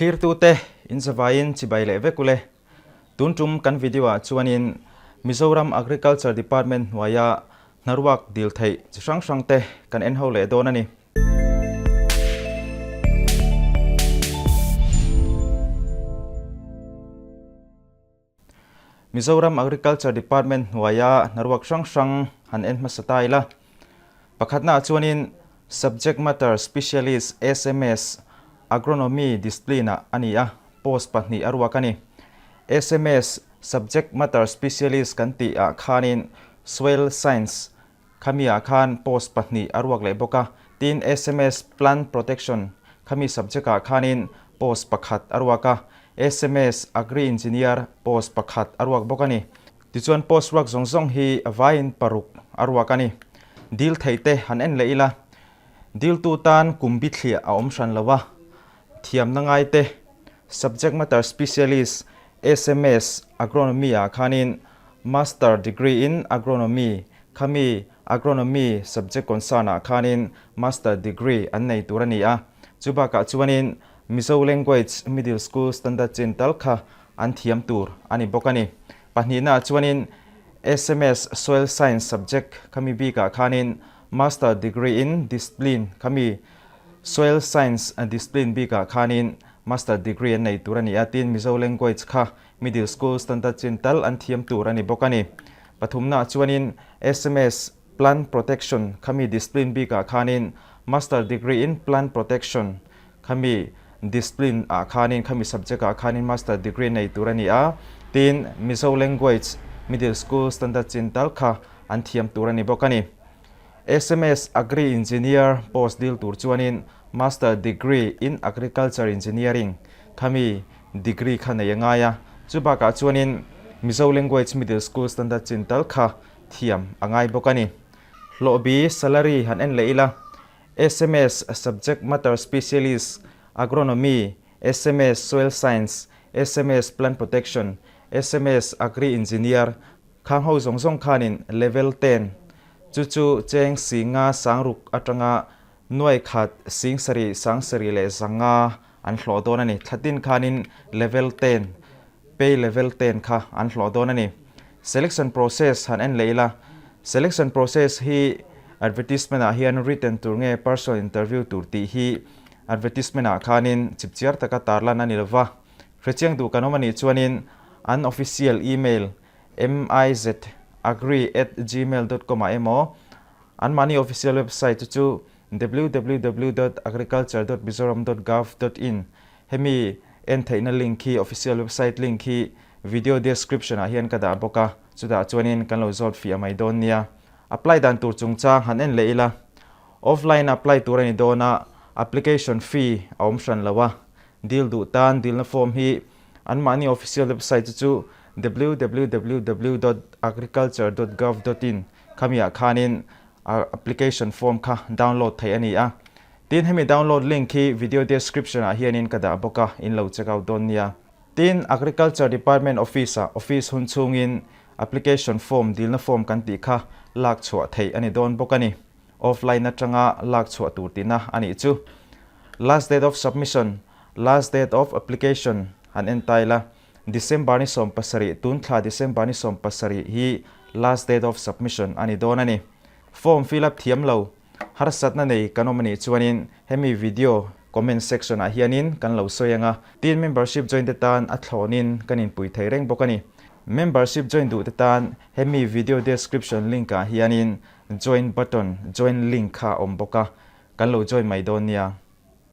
Thlirtute in zavaiin chibai leh vek ule. Tun tum kan video ah chuanin Mizoram Agriculture Department hnuaia hnaruak dil theih chi hrang hrang te kan en ho leh dawn a ni. Mizoram Agriculture Department hnuaia hnaruak hrang hrang han en hmasa ta ila. Pakhatnaah chuanin Subject Matter Specialist, sms, Agronomy discipline-ah a ni a, post pahnih a ruak a ni. Sms, Subject Matter Specialist kan tih ah khanin Soil Science khami ah khan post pahnih a ruak leh bawk a, tin sms Plant Protection khami subject ah khanin post pakhat a ruak a, sms Agri Engineer post pakhat a ruak bawk a ni. Tichuan post ruak zawng zawng hi vaiin paruk a ruak a ni. Dil theih te han en leh ila, diltu tan kum bithliah a awm hran lo a, thiamna ngai te, Subject Matter Specialist, sms, Agronomy ah khanin Master Degree in Agronomy, khami Agronomy subject concern ah khanin Master Degree an nei tur a ni a. Chu bakah chuanin Mizo Language Middle School Standard chin tal kha an thiam tur a ni bawk a ni. Pahnihnaah chuanin sms Soil Science subject khami bikah khanin Master Degree in Discipline khami Soil Science discipline bikah khanin Master Degree an nei tur a ni a, tin Mizo Language kha Middle School Standard chin tal an thiam tur a ni bawk a ni. Pathumnaah chuanin sms Plant Protection khami discipline bikah khanin Master Degree in Plant Protection khami discipline ah khanin khami subject ah khanin Master Degree nei tur a ni a, tin Mizo Language Middle School Standard chin tal kha an thiam tur a ni bawk a ni. Sms Agri Engineer post dil tur chuanin Master Degree in Agriculture Engineering khami degree kha nei a ngai a, chu bakah chuanin Mizo Language Middle School Standard chin tal kha thiam a ngai bawk a ni. Hlawhbi salary han en leh ila, sms Subject Matter Specialist, Agronomy, sms Soil Science, sms Plant Protection, sms Agri Engineer khang ho zawng zawng khanin Level 10 chu chu cheng singa sangruk atanga nuai khat sing sarih sang sarih leh zanga an hlawh dawn a ni. Thlatin khanin Level 10 Pay level 10 kha an hlawh dawn a ni. Selection process han en leh ila, selection process hi advertisement ah hian written tur nge personal interview tur tih hi advertisement ah khanin chipchiar taka tarlan a ni lova. Hrechiang duh kan awm a nih chuanin an official email miz-agri@gmail.com ah emaw anmahni official website chu chu www dot agriculture dot mizoram dot gov dot in Hemi en theihna link hi official website link hi video description ah hian ka dah bawk a, chutah chuanin kan lo zawt fiah mai dawn nia. Apply dan tur chungchang han en leh ila, offline a apply tur a ni dawn a, application fee a awm hran lo a, deal duh tan dilna form hi anmahni official website chu chu www dot agriculture dot gov dot in khamiah khanin application form kha download theih a ni a. Tin, hemi download link hi video description ah hianin ka dah bawk a, in lo check out dawn nia. Tin, Agriculture Department office ah office hun chhungin application form dilna form kan tih kha lak chhuah theih a ni dawn bawk a ni. Offline atanga lak chhuah tur tihna a nih chu. Last date of submission, last date of application han en ta ila, December ni 17, tun thla December ni 17 hi last date of submission a ni dawn a ni. Form fill up thiam lo Harsatna nei kan awm anih chuanin hemi video comment section ah hianin kan lo sawi ang a, tin membership join te tan a thlawnin kan inpui thei reng bawk a ni. Membership join duh te tan hemi video description link ah hianin join button, join link kha a awm bawk a, kan lo join mai dawn nia.